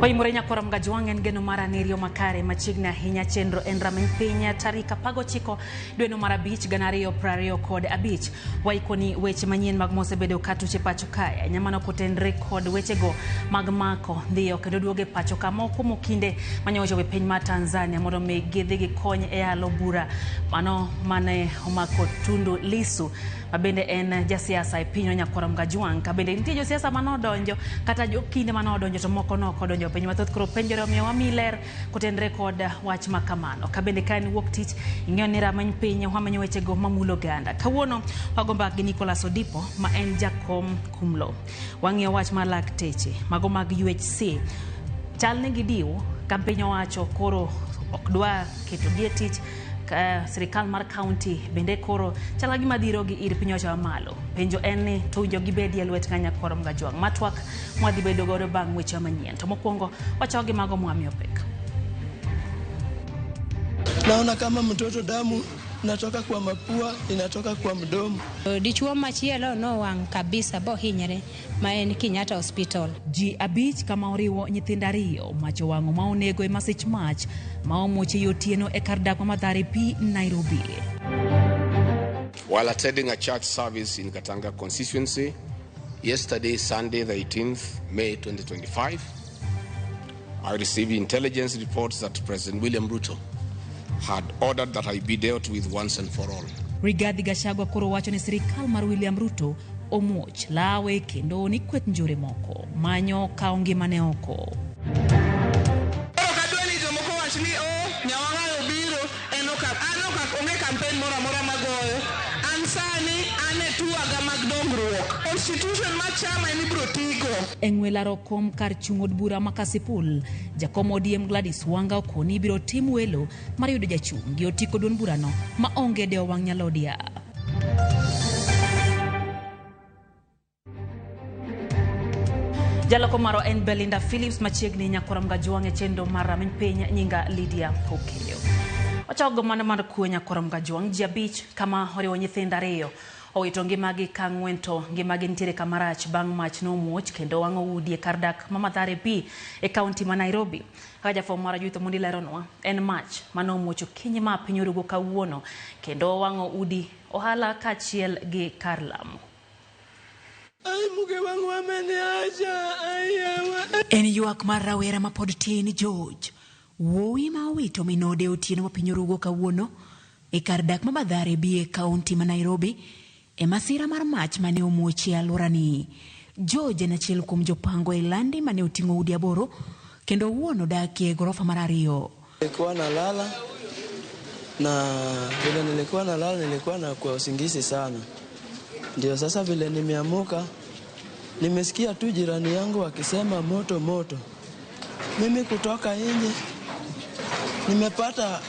Oimore nyakora Mgajwang' en geno mar anirio makare machiegni ahinya chenro en rameny piny tarik 19 dweno mar 5 2025. Waikoni weche manyien mag mosebedo katuche pacho kae nyamano kotenre kod wechego mag mako dhiyo kendo duogo e pacho ka moko kuom okinde manyocha e piny mar Tanzania mondo mi gidhi gikony e yalo bura mano mane omako Tundu Lissu ma bende en jasiasa e pinyno nyakora Mgajwang'. Ka bende nitie josiasa manodonjo kata jokinde manodonjo to moko nok odonjo piny mathoth koro penjore omiyo wami ler kotenre kod wach ma kamano. Ka bende ka en wuok tich ing'eyo ni rameny piny wamenyo wechego mamulo oganda. Kawuono wago mbaka gi Nicholas Odipo ma en jakom Kumlo. Wang'iyo wach mar lakteche mago mag UHC chal ni gidiwo ka piny owacho koro ok dwa ketogi e tich. Sirikal mar county bende koro chal ka gima dhirogi ir piny owacho mamalo. Penjo en ni to winjo gibedie lwet ng'a nyakwar Mgajwang'. Ma twak mwadhi bedo godo bang' weche manyien. To mokwongo wachako gi mago mwamiyo pek. Naona kama mtoto damu inatoka kwa mapua, inatoka kwa mdomo. Dichuo machielo nowang' kabisa bohinyre ma en Kenyatta Hospital. Ji 5 kama oriwo nyithindo 2 mach owang'o ma onego e masich mach ma omuoch e otieno e kar dak ma Mathare P, Nairobi. While attending a church service in Katanga constituency yesterday, Sunday, the 18th May 2025, I received intelligence reports that President William Ruto had ordered that I be dealt with once and for all. Rigathi Gachagua koro wacho ni sirikal mar William Ruto omuoch lawe kendo ni kweth njore moko manyo kawo ngimane oko. Koro kadwa ni jomoko wach ni o Nyawang'ayo obiro en ok an ok onge campaign moro amora magoyo. An sani an e tuaga mag dongruok. Constitution mar chama en ibiro tigo. E ng'we laro kom kar chung' od bura ma Kasipul, jakom ODM Gladys Wanga okoni ibiro tim welo mar yudo jachung' gi otiko duond burano ma onge dewo wang' nyalodia. Jaloko marwa en Belinda Phillips machiegni nyakwara Mgajwang' e chenro mar rameny piny nyinga Lydia Okeyo. Wachako mana mar kwe nyakwara Mgajwang' ji 5 kama oriwo nyithindo 2 owito ngimagi ka 4 to ngimagi nitiere kama rach bang' mach nomuoch kendo wang'o udi e kar dak ma Mathare B e kaunti ma Nairobi. Kaka jafwambo marwa Judith Omondi leronwa, en mach manomuoch okinyi ma piny orugo kawuono kendo wang'o udi, ohala kaachiel gi kar lamo. Ai, mke wangu ameniacha. Ai, awa. En ywak mar rawera ma pod tin George, wuowi ma owito minode otieno ma piny orugo kawuono e kar dak ma Mathare B e kaunti ma Nairobi e masira mar mach mane omuoch e alworani. George en achiel kuom jopango e landi mane oting'o udi 8 kendo owuon odakie e gorofa mar 2. Nilikuwa nalala na vile nilikuwa nalala nilikuwa na kwa usingizi sana. Ndio sasa vile nimeamuka nimesikia tu jirani yangu akisema moto moto. Mimi kutoka nje nimepata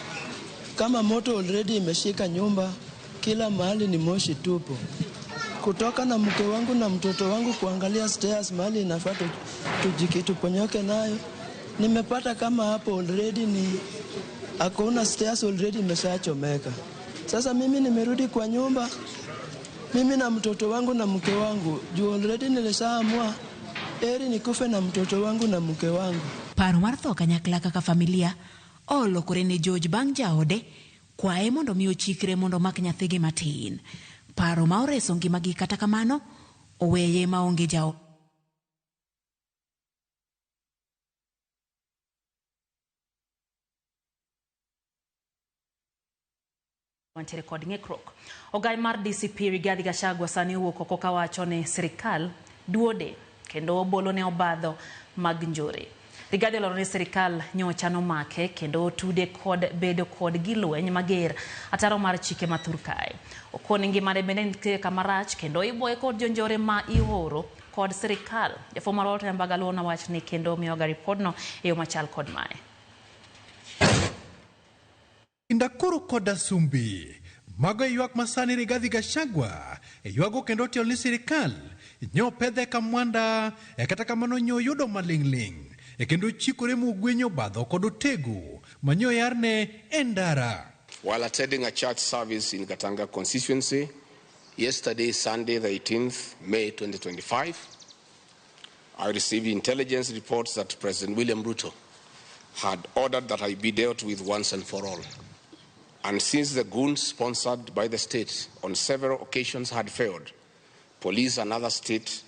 kama moto already imeshika nyumba, kila mahali ni moshi tupu. Kutoka na mke wangu na mtoto wangu kuangalia stairs mahali inafaa tuponyoke nayo, nimepata kama hapo already ni hakuna stairs, already imeshachomeka. Sasa mimi nimerudi kwa nyumba, mimi na mtoto wangu na mke wangu, juu already nilishaamua heri nikufe na mtoto wangu na mke wangu. Paro mar tho kanyakla kaka familia olokore ne George bang' jaode kwaye mondo mi ochikre mondo omak nyathigi matin. Paro ma oreso ngimagi kata kamano oweye maonge jaode. Wantiere kod ng'ikruok. Ogai mar DCP Rigathi Gachagua sani owuok oko kawacho ni sirikal duode kendo obolo ne obadho mag njore. Rigathi olero ni sirikal nyocha nomake kendo otude kod bedo kod gilweny mager ataro mar chike ma thur kae. Okoni ngimane bende nitie kama rach kendo iboye kod jonjore ma ioro kod sirikal. Jafwambo mar Walter Nyambaga luwo na wachni kendo miyoga ripodno e yo machal kod mae. Ndakuru koda Sumbi. Mago e ywak masani Rigathi Gachagua e ywago kendo tielo ni sirikal nyo pedhe ka mwanda e kata kamano nyo yudo maling'ling' e kendo chikore mugwenyo obadho kod otegu manyo yarne e ndara. While attending a church service in Gatanga constituency yesterday, Sunday, the 18th May 2025, I received intelligence reports that President William Ruto had ordered that I be dealt with once and for all. And since the goons sponsored by the state on several occasions had failed, police and other state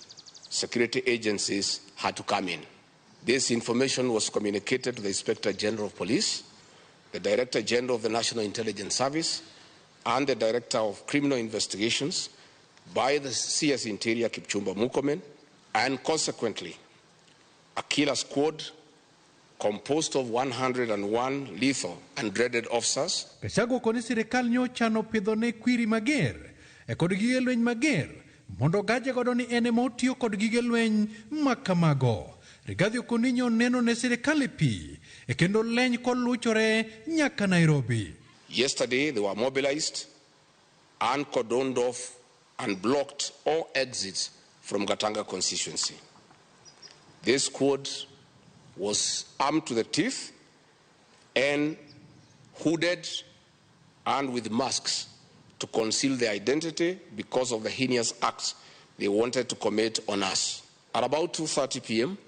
security agencies had to come in. This information was communicated to the Inspector General of Police, the Director General of the National Intelligence Service, and the Director of Criminal Investigations by the CS Interior Kipchumba Murkomen, and consequently, a killer squad composed of 101 lethal and dreaded officers. Gachagua koni sirikal nyo chano pidho ne kwiri mager e kod gige lweny mager mondo gaje godo ni en ema otiyo kod gige lweny makamago. Rigathi okoni nyo neno ne sirikal e pi e kendo leny koluchore nyaka Nairobi. Yesterday they were mobilized and cordoned off and blocked all exits from Gatanga constituency. This squad was armed to the teeth and hooded and with masks to conceal their identity because of the heinous acts they wanted to commit on us. At about 2:30 p.m.,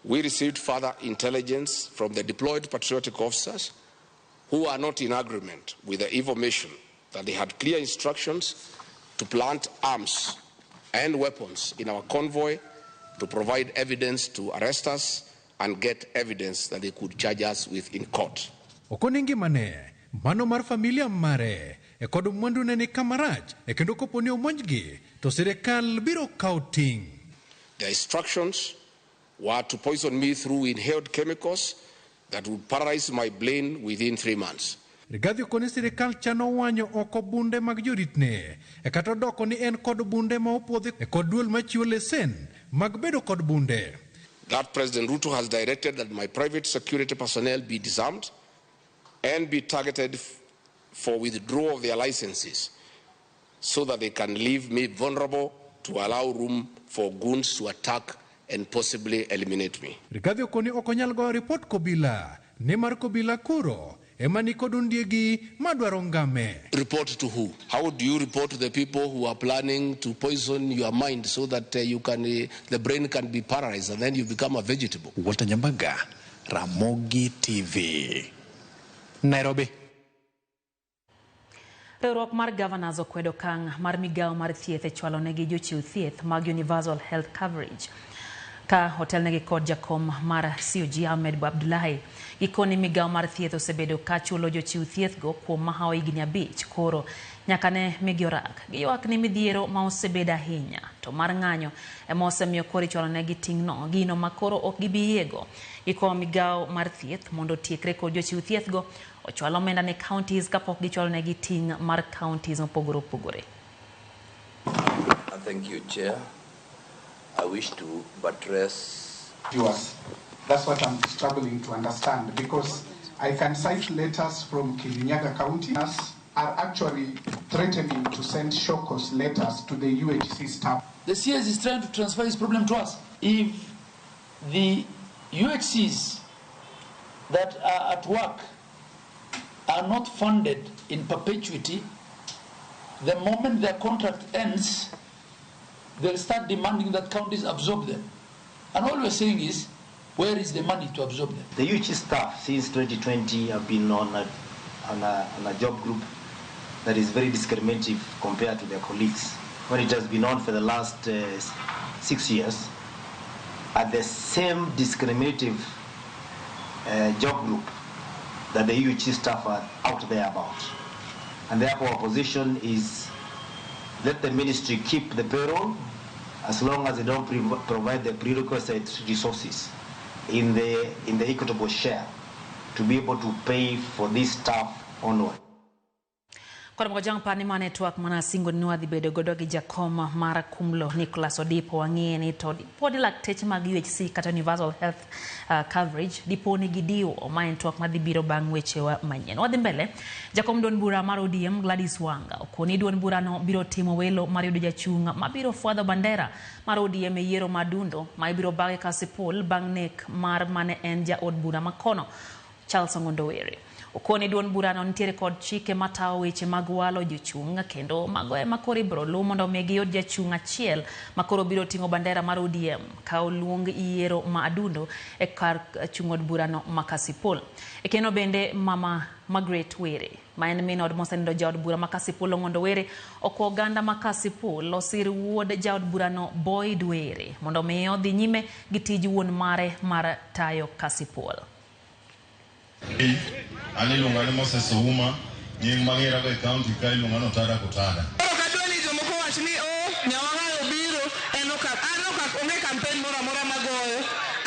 we received further intelligence from the deployed patriotic officers who are not in agreement with the information that they had clear instructions to plant arms and weapons in our convoy to provide evidence to arrest us and get evidence that they could charge us with in court. Okoni ngimane, mano mar familia mare, e kod mwandu ne ni kamarach, e kendo kopo ni omonjgi, to sirikal biro kawo ting'. The instructions were to poison me through inhaled chemicals that would paralyze my brain within 3 months. Rigathi okoni sirikal chano wanyo oko bunde mag joritne, e kata odoko ni en kod bunde ma opuodhi e kod duol machiwo lesen mag bedo kod bunde. That President Ruto has directed that my private security personnel be disarmed and be targeted for withdrawal of their licenses so that they can leave me vulnerable to allow room for goons to attack and possibly eliminate me. Rigathi okoni ok onyal goyo ripot Kobila, nimar Kobila kuro ema nikod ondiegi madwaro ngame. Report to who? How do you report to the people who are planning to poison your mind so that the brain can be paralyzed and then you become a vegetable? Walter Nyambaga, Ramogi TV, Nairobi. Riwruok mar Governors okwedo okang' mar migawo mar thieth e chwalo negi jochiw thieth mag Universal Health Coverage. Ka otelnegi kod jakom mar COG Ahmed Abdullahi, gikoni migawo mar thieth osebedo ka chulo jochiw thieth go kuom mahawo higni 5 koro nyaka ne migi orak. Giywak ni midhiero ma osebedo ahinya to mar ng'anyo ema osemiyo koro ichwalo negi ting'no, gino ma koro ok gibi yiego. Gikwayo migawo mar thieth mondo otiekre kod jochiw thieth go ochwal omenda ne counties kapok gichwalo negi ting' mar counties mopogore opogore. Thank you, Chair. I wish to buttress yours. That's what I'm struggling to understand, because I can cite letters from Kirinyaga County are actually threatening to send show-cause letters to the UHC staff. The CS is trying to transfer this problem to us. If the UHCs that are at work are not funded in perpetuity, the moment their contract ends, they'll start demanding that counties absorb them. And all we're saying is, where is the money to absorb them? The UHC staff since 2020 have been on a job group that is very discriminative compared to their colleagues. When it has been on for the last 6 years, at the same discriminative job group that the UHC staff are out there about. And therefore our position is, let the ministry keep the payroll As long as they don't provide the prerequisite resources in the equitable share to be able to pay for this staff onward. Kod jang pani ma network mana singo ni wadhi bedo godo gi jakom mar Kumlo Nicholas Odipo wang'iye ni to pod lakteche mag UHC kata Universal Health Coverage dipo ni gidiwo ma en twak madhi biro bang' wechewa manyien. Wadhi mbele, jakom duond bura mar ODM Gladys Wanga okoni duond burano biro timo welo mar yudo jachung' mabiro fwadho bandera mar ODM e yiero madundo ma ibiro bage Kasipul bang' nek mar mane en jaod bura makono Charles Ong'ondo Were. Okoni duond burano nitiere kod chike matayo weche mag walo jochung' kendo mago ema koro ibiro luw mondo mi giyud jachung' achiel ma koro biro ting'o bandera mar ODM ka oluong yiero ma adundo e kar chung' od burano ma Kasipul. E kendo bende Mama Margaret Were ma en min od mosenindo jaod bura ma Kasipul Ong'ondo Were okwa oganda ma Kasipul osir wuod jaod burano Boyd Were mondo mi odhi nyime gi tij wuon mare mar tayo Kasipul. An iluonga ni Moses Ouma, nying mang'era go e county ka iluonga ni Otada Kotada. Koro kadwa ni jomoko wach ni o Nyawang'ayo obiro en ok an ok onge campaign moro amora magoyo.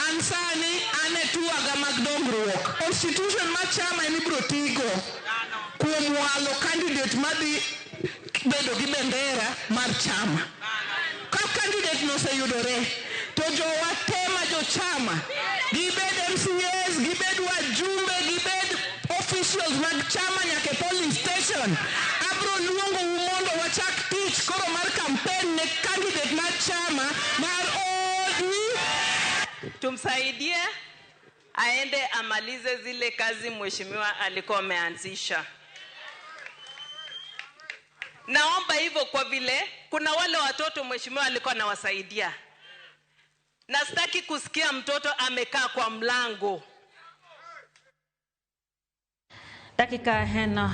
An sani an e tuaga mag dongruok. Constitution mar chama ema ibiro tigo kuom walo candidate madhi bedo gi bendera mar chama. Ka candidate no oseyudore to jowa te ma jochama gibed MCAs, gibed wajumbe, gibed officials mag chama nyaka e polling station. Abro luongou mondo wachak tich koro mar campaign ne candidate mar chama mar ODM. Tumsaidie aende amalize zile kazi mheshimiwa alikuwa ameanzisha. Naomba hivyo kwa vile kuna wale watoto mheshimiwa alikuwa anawasaidia. Na sitaki kusikia mtoto amekaa kwa mlango. Dakika en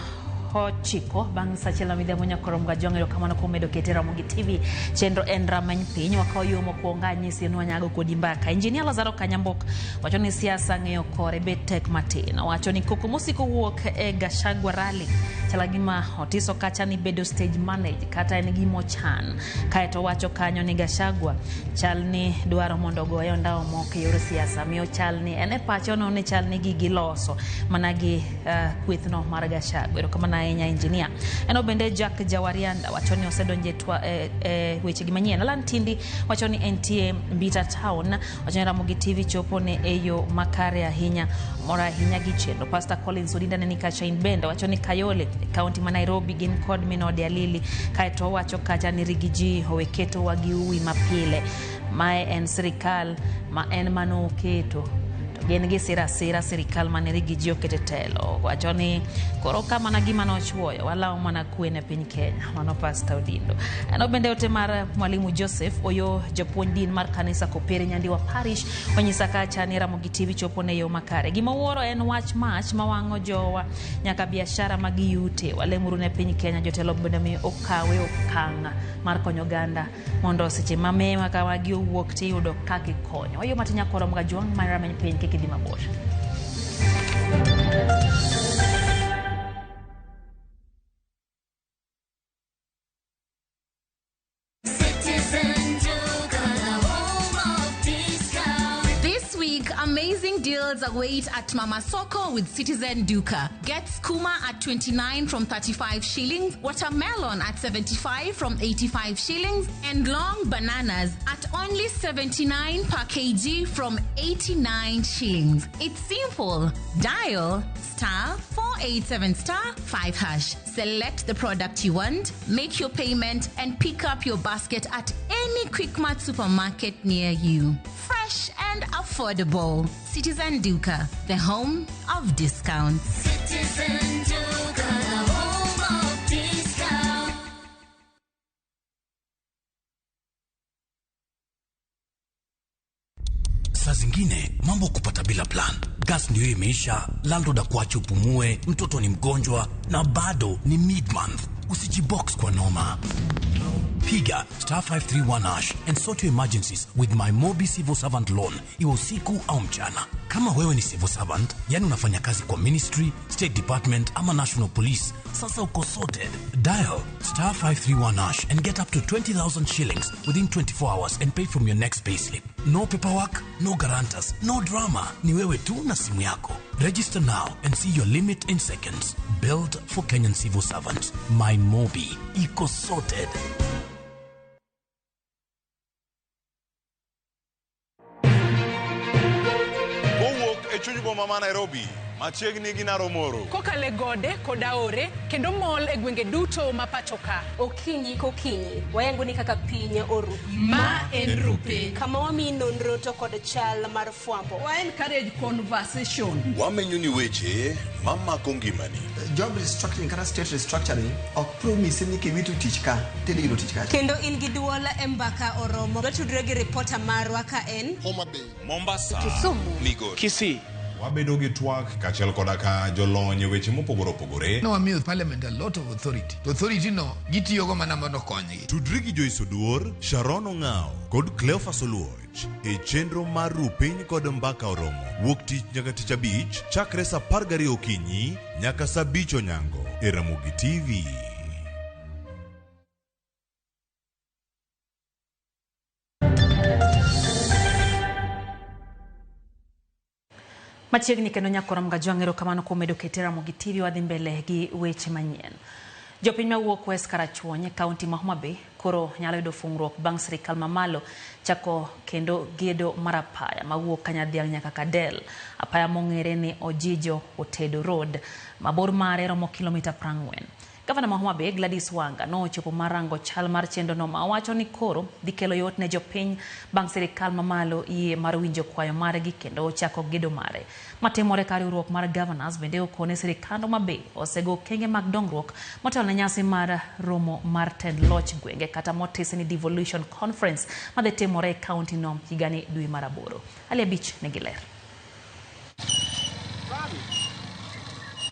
ochiko bang' sa achiel midhiambo nyakoro Mgajwang' erokamano kuom medo kete Ramogi TV chenro en rameny piny wakawo yo mokwongo anyisi ni wanyago kodi mbaka. Injinia Lazaro Kanyambok wacho ni siasa ng'eyo kore bet tek matin. Owacho ni koko mosiko wuok e Gachagua rally chalo gima otiso kacha ni bedo stage manage kata en gimochan. Kaeto wacho kanyo ni Gachagua chal ni dwaro mondo ogoye ondamo moko e yor siasa miyo chal ni en e pache ono ni chal ni gigi loso mana gi kwethno mar Gachagua. Erokamano ahinya injinia. En bende Jack Jawarianda wacho ni osedonje weche gi manyien. Alan Tindi wacho ni entie Mbita Town wacho ni Ramogi TV chopo ne e yo makare ahinya moro ahinya gi chenro. Pastor Collins Odinda ne ni kacha in bende wacho ni Kayole kaunti ma Nairobi gin kod minode Alili. Kaeto wacho kacha ni Rigiji owe keto wa gi uwi mapile. Mae en sirikal ma en mano oketo gin gi sira sira sirikal mane Rigiji okete telo. Wacho ni koro ka mana gima nochuoyo walawo mana kwe ne piny Kenya. Mano Pastor Odindo. En bende ote mar Mwalimu Joseph Oyo japuonj din mar kanisa Kopere Nyandiwa Parish onyisa kacha ni Ramogi TV chopo ne yo makare. Gima wuoro en wach mach mawang'o jowa nyaka biashara mag yute. Walemuru ne piny Kenya jotelo bende mi okawe okang' mar konyo oganda mondo seche ma mema kamagi owuok tiyudo kaka ikonyo. Oyo matin nyakoro Mgajwang' mar rameny piny kik idhi mabor. This week, amazing deals await at Mama Soko with Citizen Duka. Get skuma at 29 from 35 shillings, watermelon at 75 from 85 shillings, and long bananas at only 79 per kg from 89 shillings. It's simple. Dial *487*5#. Select the product you want, make your payment, and pick up your basket at any Quickmart supermarket near you. Fresh and affordable. Citizen Duka, the home of discounts. Citizen Duka, the home of discounts. Saa zingine mambo kupata bila plan. Gas ndio imeisha, landlord akuache upumue, mtoto ni mgonjwa na bado ni mid-month. Usijibox kwa noma. Piga star 531 hash and sort your emergencies with my Mobi Civil Servant Loan, iwe usiku au mchana. Kama wewe ni civil servant, yani unafanya kazi kwa ministry, state department ama national police, sasa uko sorted. Dial star 531 hash and get up to 20,000 shillings within 24 hours and pay from your next payslip. No paperwork, no guarantors, no drama. Ni wewe tu na simu yako. Register now and see your limit in seconds. Built for Kenyan civil servants. My Mobi. Iko sorted. Kowuok e chuny boma ma Nairobi, machiegni gi Naromoro. Kokalo e gode kod aore kendo mol e gwenge duto ma pacho ka. Okinyi kokinyi, wayango ni kaka piny oru. Ma en Rupe. Kama wamiyi nonro to kod chal mar fwambo. Wa encourage conversation. Wamenyo ni weche mamako ngimani. Job restructuring kata state restructuring ok promise ni kiwito tich ka tidhi yudo tich kacha. Kendo in gi duol e mbaka oromo. Watudre gi ripota marwa ka en Homa Bay, Mombasa, Kisumu, Migori, Kisii. Wabedo gi twak kaachiel koda ka jolony e weche mopogore opogore. Nowamiyo parliament a lot of authority. To authority no gitiyogo mana mondo okonygi. Tudri gi Joyce Oduor, Sharon Ong'ao kod Cleophas Oluoch e chenro mar Ru Piny kod Mbaka Oromo wuok tich nyaka tich abich chakre saa 12 okinyi nyaka saa 5 onyango e Ramogi TV. Machiegni kendo nyakora Mgajwang' erokamano kuom medo kete Ramogi TV. Wadhi mbele gi weche manyien. Jopiny mawuok West Karachuonyo e kaunti ma Homa Bay koro nyalo yudo fungruok bang' sirikal mamalo chako kendo gedo mar apaya mawuok Kanyadhiang' nyaka Kadel. Apaya mong'ere ni Ojijo Otedo Road ma bor mare romo kilomita 40. Gavana ma Homa Bay Gladys Wanga nochopo mar rango chal mar chenro no ma owacho ni koro dhi kelo yot ne jopiny bang' sirikal mamalo yie mar winjo kwayo margi kendo chako gedo mare. Matimore ka riwruok mar governors bende okone sirikand Homa Bay osego okenge mag dongruok motelo ne nyasi mar romo mar tend loch gwenge kata motisi ni Devolution Conference madhi timore e kaunti no higani dwe mar 8. Ali abich nigi ler.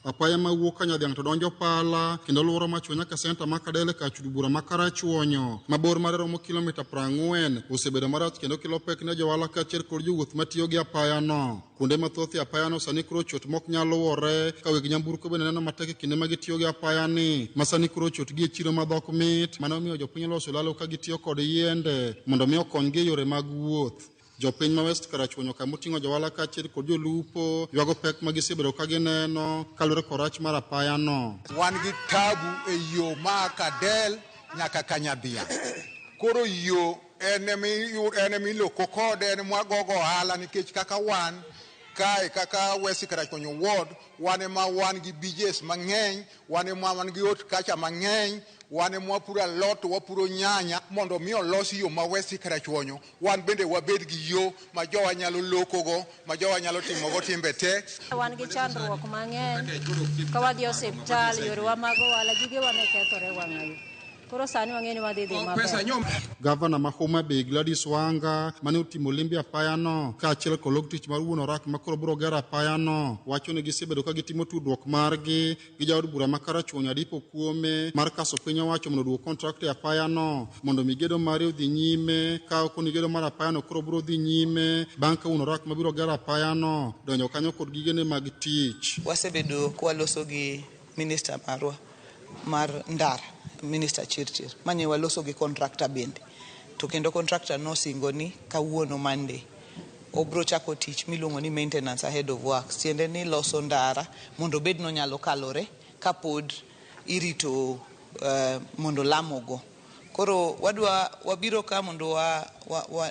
Apaya mawuok Kanyadhiang' to donjo Pala kendo luoro machuo nyaka senta ma Kadele kar od bura ma Karachuonyo ma bor mare romo kilomita 40 osebedo marach kendo kelo pek ne johala kaachiel kod jowuoth matiyo gi apayano. Kuonde mathoth e apayano sani koro ochot mok nyal luwore ka weg nyamburko bende neno matek e kinde ma gitiyo gi apayani ma sani koro ochot gi e chiro ma dhok mit mane omiyo jopiny oloso lalo ka gitiyo kod yiende mondo mi okonygi e yore mag wuoth. Jopiny ma West Karachuonyo kama oting'o johala kaachiel kod jolupo ywago pek ma gisebedo ka gineno kaluwore kod rach mar apayano. Wan gi tabu e yo ma Kadel nyaka Kanyadhiang'. Koro yo en emiloko kode en mwagogo ohala nikech kaka wan kae kaka West Karachuonyo ward wan ema wan gi BJs mang'eny, wan ema wan gi ot kacha mang'eny, wan ema wapuro alot, wapuro nyanya mondo mi olos yo ma West Karachuonyo wan bende wabed gi yo ma jowa nyalo lokogo, ma jowa nyalo timogo timbe te. Wan gi chandruok mang'eny ka wadhi e osiptal, yorewa mag ohala, gigewa ne kethore wang'ayo. Koro sani wang'eyo ni wadhi dhi maber. Gavana ma Homa Bay Gladys Wanga mane otimo limbe apayano kaachiel kod log tich mar wuon orak ma koro biro gero apayano wacho ni gisebedo ka gitimo tudruok margi gi jaod bura ma Karachuonyo Adipo Kuome mar kaso piny owacho mondo oduok contract e apayano mondo mi gedo mare odhi nyime ka ok ni gedo mar apayano koro biro dhi nyime bang' ka wuon orak mabiro gero apayano donjo kanyo kod gigene mag tich. Wasebedo kwaloso gi minister marwa mar ndara, Minister Chirchir, manye waloso gi contractor bende. To kendo contractor nosingo ni kawuono Monday obro chako tich miluongo ni maintenance ahead of works, tiende ni loso ndara mondo obed nonyalo kalore kapod irito mondo lamogo. Koro wadwa wabiro ka mondo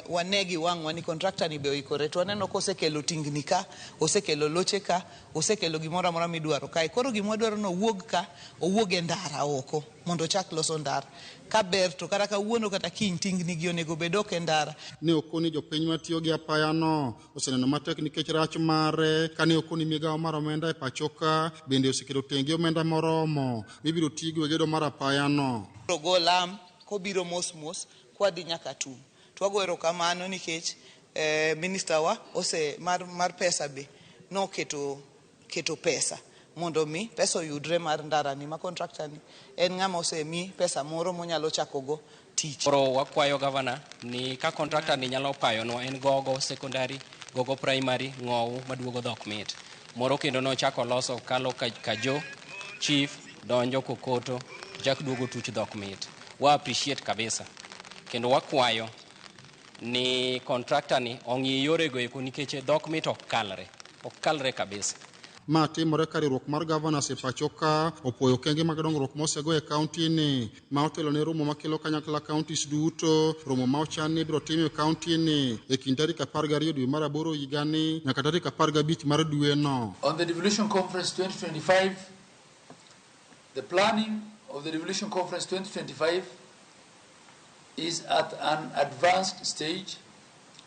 wane gi wang'wa ni contractor ni be oikore, to waneno kosekelo tingni ka, osekelo loche ka, osekelo gimoro amora midwaro kae. Koro gima wadwaro ni owuog ka, owuog e ndara oko mondo ochak loso ndara. Ka ber to kata kawuono kata kiny tingni gi onego bed oko e ndara. Ne okoni jopiny matiyo gi apayano oseneno matek nikech rach mare kane okoni migawo mar omenda e pacho ka bende oseketo tenge omenda moromo mibiro tigo e gedo mar apayano. Go lam kobiro mos mos kwadhi nyaka tum. To wago erokamano nikech minister wa ose mar pesa be noketo keto pesa mondo mi pesa oyudre mar ndara ni ma contractor ni en ng'ama osemi pesa moro monyalo chakogo tich. Koro wakwayo gavana ni ka contractor ni nyalo payonwa en Gogo Secondary, Gogo Primary, Ng'owu maduogo dhok mit. Moro kendo nochako loso kalo Kajo, Chief, donjo Kokoto, chak duogo tuch dhok mit. Wa appreciate kabisa. Kendo wakwayo ni contractor ni ong'i yorego eko nikech dhok mit ok kalre. Ok kalre kabisa. Ma timore ka riwruok mar governors e pacho ka opuoyo okenge mag dongruok mosego e kaunti ni ma otelo ne romo makelo kanyakla counties duto. Romo ma ochan ni ibiro tim e kaunti ni e kind tarik 12 dwe mar aboro higani nyaka tarik 15 mar dweno. On the Devolution Conference 2025, the planning of the Devolution Conference 2025 is at an advanced stage.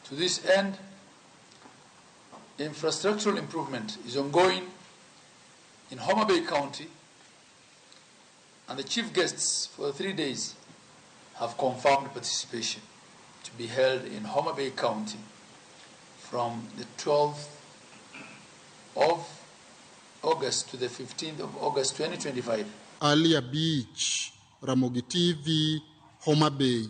To this end, infrastructural improvement is ongoing in Homa Bay County, and the chief guests for the 3 days have confirmed participation to be held in Homa Bay County from the 12th of August to the 15th of August 2025. Alia Beach, Ramogi TV, Homa Bay.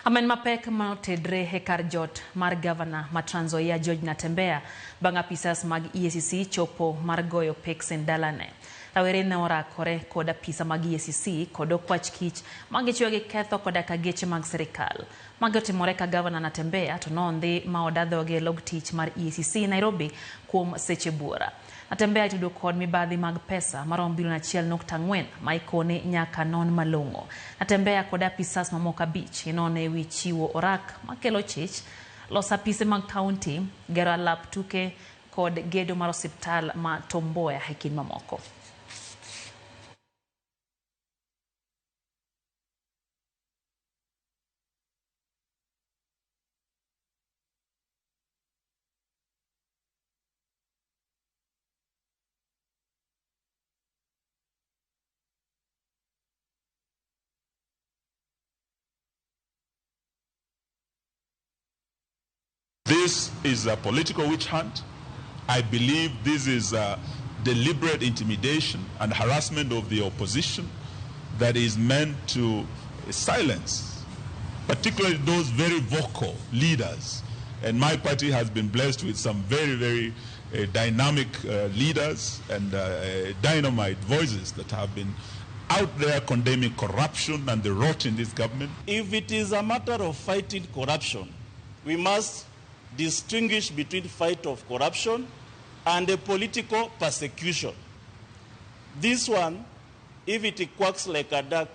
Amen mapek ma otedre e kar jot mar gavana ma Trans Nzoia George Natembeya bang' apisas mag EACC chopo mar goyo peksen dalane. Rawere ne orakore kod apisa mag EACC kod okwach kich magichwe gi ketho koda ka geche mag sirikal. Magi otimore ka gavana Natembeya to nondhi ma oda dhoge e log tich mar EACC Nairobi kuom seche buora. Natembeya itudo kod mibadhi mag pesa maromo bilion 1.4 ma ikone nyaka non malong'o. Natembeya kod apisas mamoko 5 inone ewi chiwo orak makelo chich, loso apise mag kaunti, gero alap tuke kod gedo mar osiptal ma Tom Mboya e kind mamoko. This is a political witch hunt. I believe this is a deliberate intimidation and harassment of the opposition that is meant to silence, particularly those very vocal leaders. And my party has been blessed with some very, very dynamic leaders and dynamite voices that have been out there condemning corruption and the rot in this government. If it is a matter of fighting corruption, we must distinguish between fight of corruption and a political persecution. This one, if it quacks like a duck,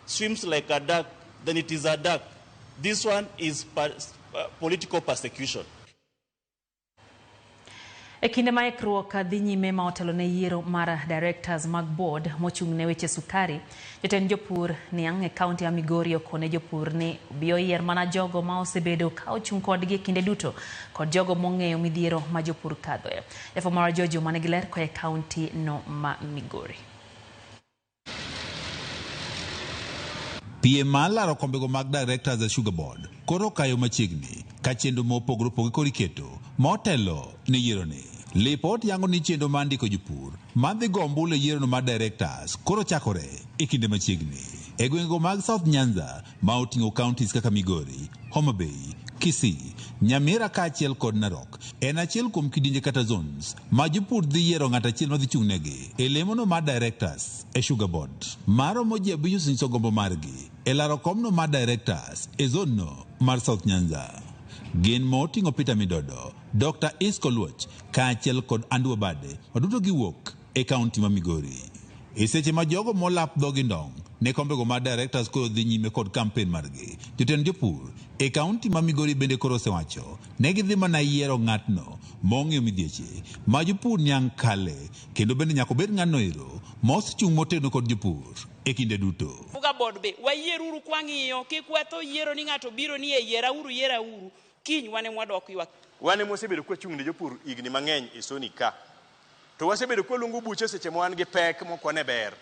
swims like a duck, then it is a duck. This one is political persecution. E kinde ma ikruok dhi nyime ma otelo ne yiero mar directors mag board mochung' ne weche sukari, jotend jopur niang' e kaunti ya Migori okone jopur ni obi oyier mana jogo ma osebedo ka ochung' kodgi kinde duto kod jogo mong'eyo midhiero ma jopur kadhoe. Jafwambo mar George manigi ler koa e kaunti no ma Migori. Piem mar laro kombego mag directors e Sugar Board koro kayo machiegni ka chenro mopogore opogore koro iketo motelo ne yieroni. Lipot yango ni chenro mar ndiko jopur madhi go ombulu e yierono mar directors koro chakore e kinde machiegni. E gwengego mag South Nyanza ma oting'o counties kaka Migori, Homa Bay, Kisii, Nyamira kaachiel kod Narok en achiel kuom kidienje kata zones ma jopur dhi yiero ng'at achiel madhi chung'negi e lemono mar directors e Sugar Board. Maromo ji 5 osenyiso gombo margi e laro komno mar directors e zone no mar South Nyanza. Gin moting'o Peter Midodo, Dr. Isco Luoch kaachiel kod Andrew Bade waduto giwuok e kaunti ma Migori. E seche ma jogo molap dhogi ndong' ne kombego mar directors koro dhi nyime kod kampen margi, jotend jopur e kaunti ma Migori bende koro osewacho ne gidhi mana yiero ng'atno mong'eyo midhieche ma jopur niang' kale kendo bende nyaka obed ng'atno ero mosechung' motegno kod jopur e kinde duto. Sugar Board be wayieruru kwang'iyo kik watho yiero ni ng'ato biro ni e yierauru yierauru kiny wane mwadok ywak. Wan ema wasebedo kwachung' ne jopur higni mang'eny e Soni ka. To wasebedo kwaluongo buche seche ma wan gi pek mok wane ber.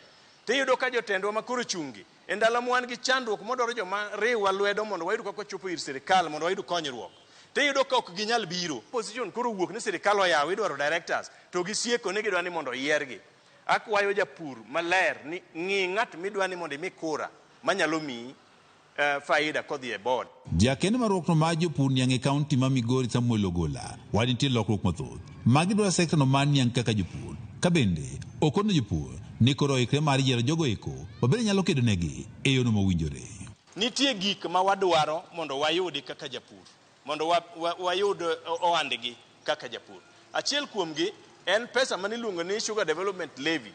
Tiyudo ka jotendwa ma koro chungi e ndalo ma wan gi chandruok modwaro joma riwwa lwedo mondo wayud kaka wachopo ir sirikal mondo wayud konyruok. Tiyudo ka ok ginyal biro. Opposition koro wuok ni sirikal oyawo idwaro directors to gisieko ni gidwa ni mondo oyiergi. Akwayo japur maler ni ng'i ng'at midwa ni mondo imi kura. manyalo miyi faida kodhi e board. Jakeno mar riwruokno mar jopur niang' e kaunti ma Migori Samuel Ogola wacho nitie lokruok mathoth ma gidwaro sekta no mar niang' kaka jopur ka bende okono jopur ni koro oikre mar yiero jogo eko mabende nyalo kedo negi e yono mowinjore. Nitie gik ma wadwaro mondo wayudi kaka japur, mondo wayud ohandgi kaka japur. Achiel kuomgi en pesa mane iluongo ni Sugar Development Levy.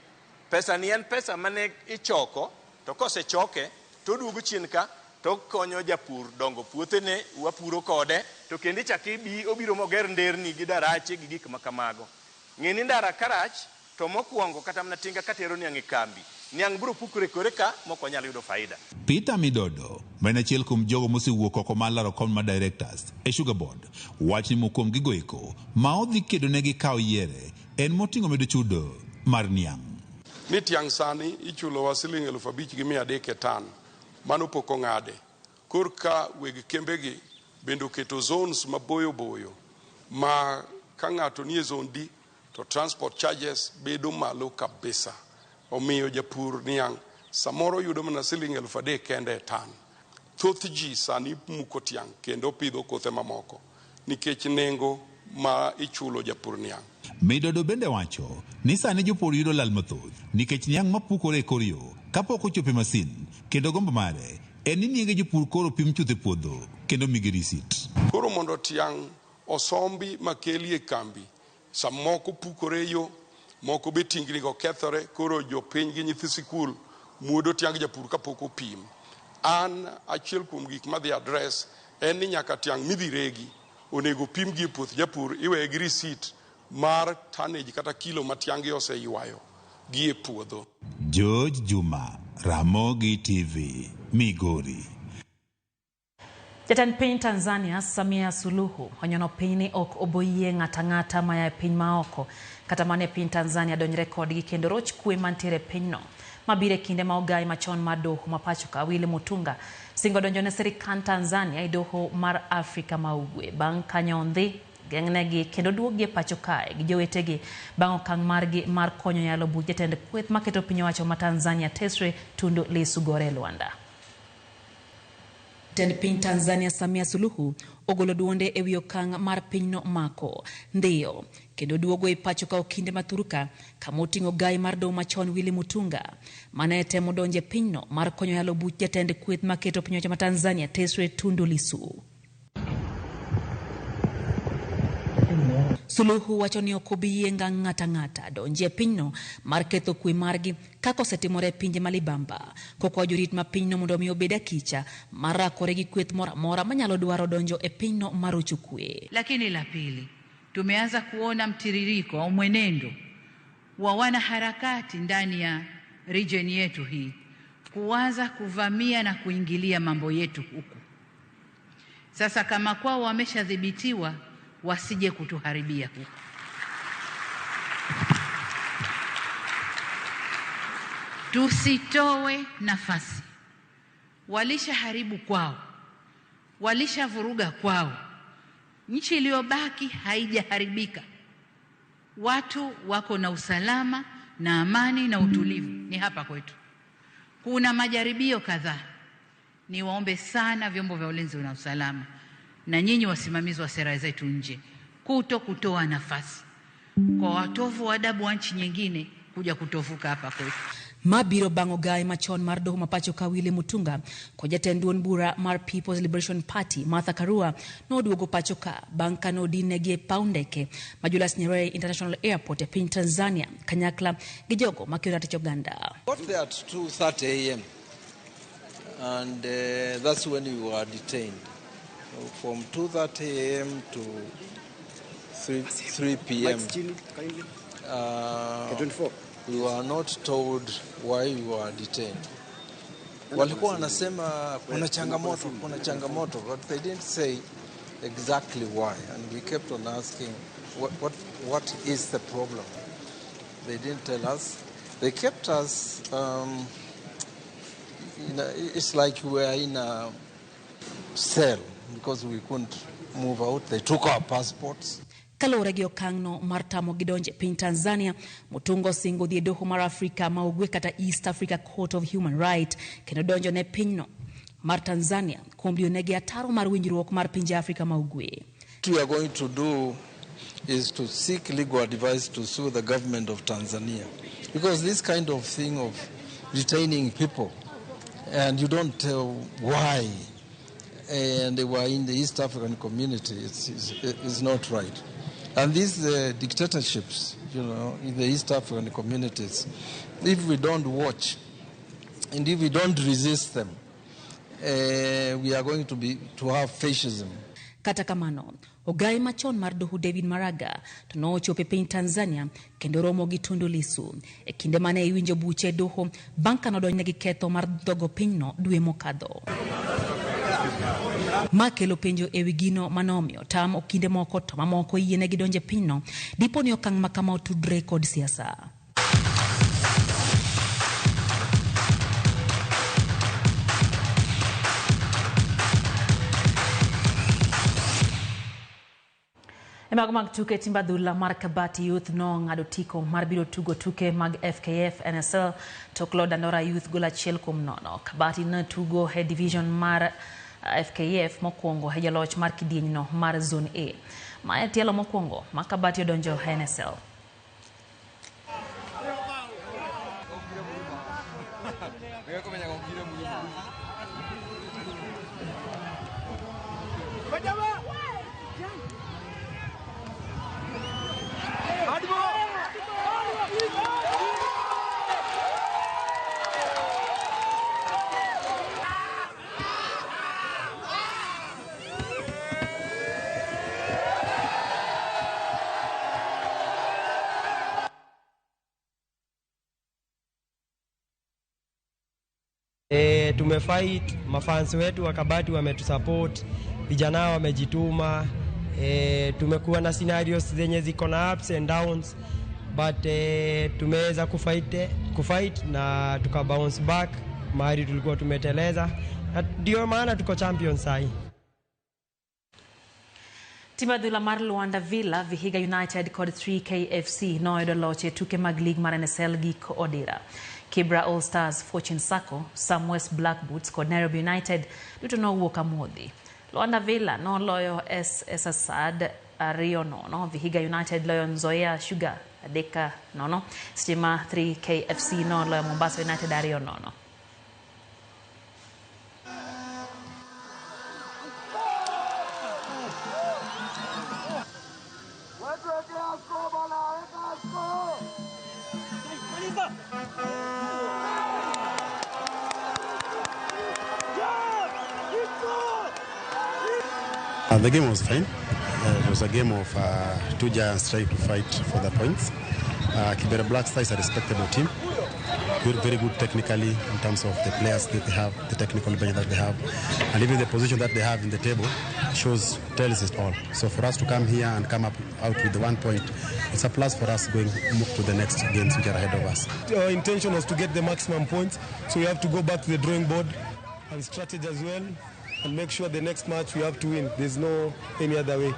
Pesa ni en pesa mane ichoko, to kosechoke to oduogo chien ka to konyo japur dongo puothene, wapuro kode, to kendo ichak ibi obiro moger nderni gi darache gi gik ma kamago. Ng'e ni ndara karach to mokwongo kata mana tinga katero niang' e kambi, niang' biro pukore kore ka mok wanyal yudo faida. Peter Midodo, ma en achiel kuom jogo mosewuok oko mar laro kom mar directors e Sugar Board, wacho ni moko kuom gigo eko ma odhi kedo negi ka oyiere en moting'o medo chudo mar niang'. Ni tiang' sani ichulowa siling 5,300 e tan, mano pok ong'ade. Kor ka weg kembegi bende oketo zones maboyo boyo ma ka ng'ato nie zone D to transport charges bedo malo kabisa. Omiyo japur niang' samoro yudo mana siling 3,000 kende e tan. Thoth ji sani muko tiang' kendo pidho kothe mamoko nikech nengo ma ichulo japur niang'. Midodo bende wacho ni sani jopur yudo lal mathoth nikech niang' mapukore e kor yo kapok ochopo e masin, kendo gombo mare en ni nienge jopur koro pim chuth e puodho kendo migi risit. Koro mondo tiang' osombi makeli e kambi, samoko pukore e yo, moko be tingni go kethore, koro jopiny gi nyithi sikul muodo tiang' japur kapok opim. An achiel kuom gik madhi address en ni nyaka tiang' midhi regi onego pim gi e puoth japur, iweye gi risit mar tonnage kata kilo ma tiang'gi oseywayo gi e puodho. George Juma, Ramogi TV, Migori. Jatend piny Tanzania Samia Suluhu onyono piny ni ok oboyie ng'ata ng'ata maya e piny maoko kata mana e piny Tanzania donjre kodgi kendo roch kwe mantiere e pinyno. Mabiro e kinde ma ogai machon mar doho ma pacho ka Willy Mutunga singo donjo ne sirikand Tanzania e doho mar Afrika ma Ugwe bang' ka nyondhi geng'negi kendo duokgi e pacho kae gi jowetegi bang' okang' margi mar konyo yalo buch jatend kweth maketo piny owacho ma Tanzania tesre Tundu Lissu gore e lwanda. Jatend piny Tanzania Samia Suluhu ogolo duonde e wi okang' mar pinyno mako ndhiyo kendo duogo e pacho ka okinde mathuruka kama oting'o gai mar doho machon Willy Mutunga mane temo donjo e pinyno mar konyo yalo buch jatend kweth maketo piny owacho ma Tanzania tesre Tundu Lissu. Suluhu wacho ni ok obi yie ngang' ng'ata ng'ata donji e pinyno mar ketho kwe margi kaka osetimore e pinje ma libamba, kokwayo jorit ma pinyno mondo omi obed akicha mar rakore gi kweth moro amora manyalo dwaro donjo e pinyno mar rocho kwe. Lakini la pili, tumeanza kuona mtiririko au mwenendo wa wanaharakati ndani ya region yetu hii kuanza kuvamia na kuingilia mambo yetu huku. Sasa kama kwao wameshadhibitiwa, wasije kutuharibia huku. Tusitoe nafasi. Walishaharibu kwao, walishavuruga kwao. Nchi iliyobaki haijaharibika. Watu wako na usalama na amani na utulivu, ni hapa kwetu. Kuna majaribio kadhaa. Niwaombe sana vyombo vya ulinzi na usalama na nyinyi wasimamizi wa sera zetu nje, kutoa nafasi kwa watovu wa adabu wa nchi nyingine kuja kutovuka hapa kwetu. Mabiro bang'o gai machon mar doho ma pacho ka Willy Mutunga kod jatend duond bura mar People's Liberation Party Martha Karua noduogo pacho ka bang' ka nodinegi e paw ndeke ma Julius Nyerere International Airport e piny Tanzania kanyakla gi jogo makedo ratich oganda. Got there at 2:30 a.m. and that's when we were detained. So from 2:30 a.m. to 3 p.m. We were not told why we were detained. Walikuwa wanasema kuna changamoto, but they didn't say exactly why, and we kept on asking what is the problem. They didn't tell us. They kept us it's like we were in a cell because we couldn't move out. They took our passports. Kaluwore gi okang'no mar tamogi donjo e piny Tanzania, Mutunga osingo dhi e doho mar Afrika ma Ugwe kata East Africa Court of Human Rights kendo donjo ne pinyno mar Tanzania kuom diyonegi ataro mar winjruok mar pinje Afrika ma Ugwe. What we are going to do is to seek legal advice to sue the government of Tanzania, because this kind of thing of retaining people and you don't tell why, and they were in the East African community, it's not right. And these dictatorships, you know, in the East African communities, if we don't watch and if we don't resist them, we are going to have fascism. Kata kamano, ogai machon mar doho David Maraga to nochopo e piny Tanzania kendo romo gi Tundu Lissu e kinde mane iwinjo buche doho bang' ka nodonjne gi ketho mar dhogo pinyno dwe mokadho. Ma kelo penjo ewi gino manomiyo tam okinde moko to mamoko yienegi donjo e pinyno dipo ni okang' ma kama otudre kod siasa. E mago mag tuke, timb adhula mar Kabati Youth nong'ado tiko mar biro tugo tuke mag FKF NSL tok loyo Dandora Youth gol 1-0. Kabati ne tugo e division mar FKF mokwongo e jaloch mar kidienyno mar Zone A. Ma e tielo mokwongo ma Kabati odonjo e NSL. Tumefight, mafans wetu wa Kabati wametusupport, vijana wamejituma. Tumekuwa na scenarios zenye ziko na ups and downs, but tumeweza kufight na tuka bounce back mahali tulikuwa tumeteleza, ndio maana tuko champions sahi. Tim adhula mar Luanda Villa, Vihiga United kod 3KFC noyudo loch e tuke mag lig mar NSL giko odira. Kibra All Stars, Fortune Sacco, Samwest Black Boots kod Nairobi United duto nowuok amodhi. Luanda Villa noloyo SS Assad 2-0, Vihiga United loyo Nzoia Sugar 3-0, Stima 3KFC noloyo Mombasa United 2-0. The game was fine. It was a game of two giants trying to fight for the points. Kibera Black Star is a respectable team. Very, very good technically in terms of the players that they have, the technical bench that they have, and even the position that they have in the table tells it all. So for us to come here and come out with the 1 point, it's a plus for us going to the next games which are ahead of us. Our intention was to get the maximum points, so we have to go back to the drawing board and strategy as well, and make sure the next match we have to win. There's no any other way.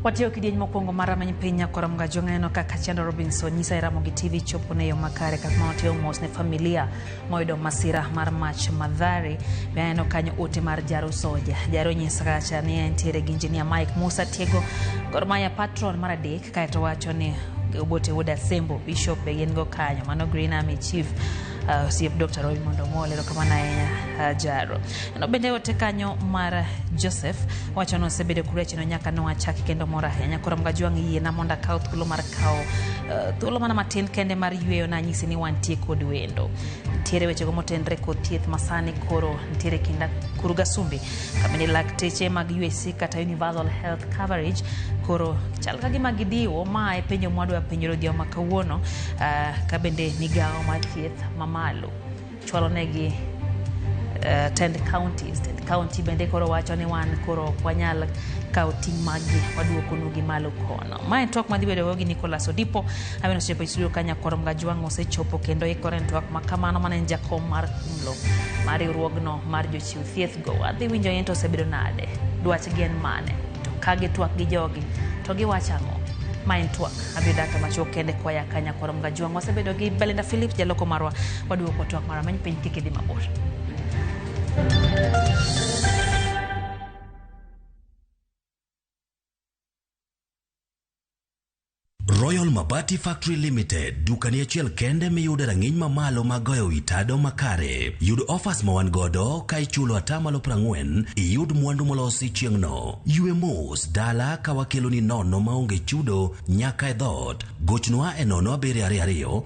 Watiyo kidieny mokwongo mar rameny piny nyakora Mgajo ng'eno kaka Chando Robinson nyisa e Ramogi TV chopo ne yo makare kaka watiyo mos ne familia moyudo masira mar mach Mathare. Be aneno kanyo ote mar Jaro Soja. Jaro nyisa kacha ni entiere gi Engineer Mike Musa Tiego Gor Mahia patron mar 3 kaeto wacho ni Obote Wuod Asembo Bishop be gin go kanyo. Mano Green Army Chief osiep Dr. Raymond Omolo, erokamano ahinya Jaro. No bende ote kanyo mar Joseph wacho ni osebedo kurechno nyaka nowachaki kendo mor ahinya. Koro Mgajwang' yiena mondo akaw thuolo mar kawo thuolo mana matin kende mar yweyo nanyisi ni wantie kod wendo. Nitiere wechego motenre kod thieth masani koro nitiere kinda Kuruga Sumbi kamene lakteche mag UHC kata Universal Health Coverage koro chal ka gima gidiwo ma e penjo mwadwa penjore odhiambo ma kawuono ka bende migawo mar thieth mamalo chwalo negi tend counties. Tend county bende koro wacho ni wan koro ok wanyal kawo ting' maggi, waduokonu gi malo kono. Ma en twak madhi bedo gi Nicholas Odipo. Aweno osechopo e studio ka Nyakwar Mgajwang' osechopo kendo ikore en twak ma kamano mane en jakom mar Kumlo mar riwruogno mar jochiw thieth go. Adhi winjo ni to osebedo nade, dwachgi en mane, to ka gitwak gi jogi to giwacho ang'o? Ma en twak abiro dakika machuok kende koya ka Nyakwar Mgajwang'. Wasebedo gi Belinda Phillips jaloko marwa, waduoko twak mar rameny piny kik idhi mabor. Royal Mabati Factory Limited, dukani achiel kende miyude rang'iny mamalo mag goyo wi tado makare. Yud offers ma wan godo ka ichulo atamalo 40 iyud mwandu molosi chieng'no. Ywe mos dala ka wakeloni nono maonge chudo nyaka e dhoot. Gochnwa e 0722.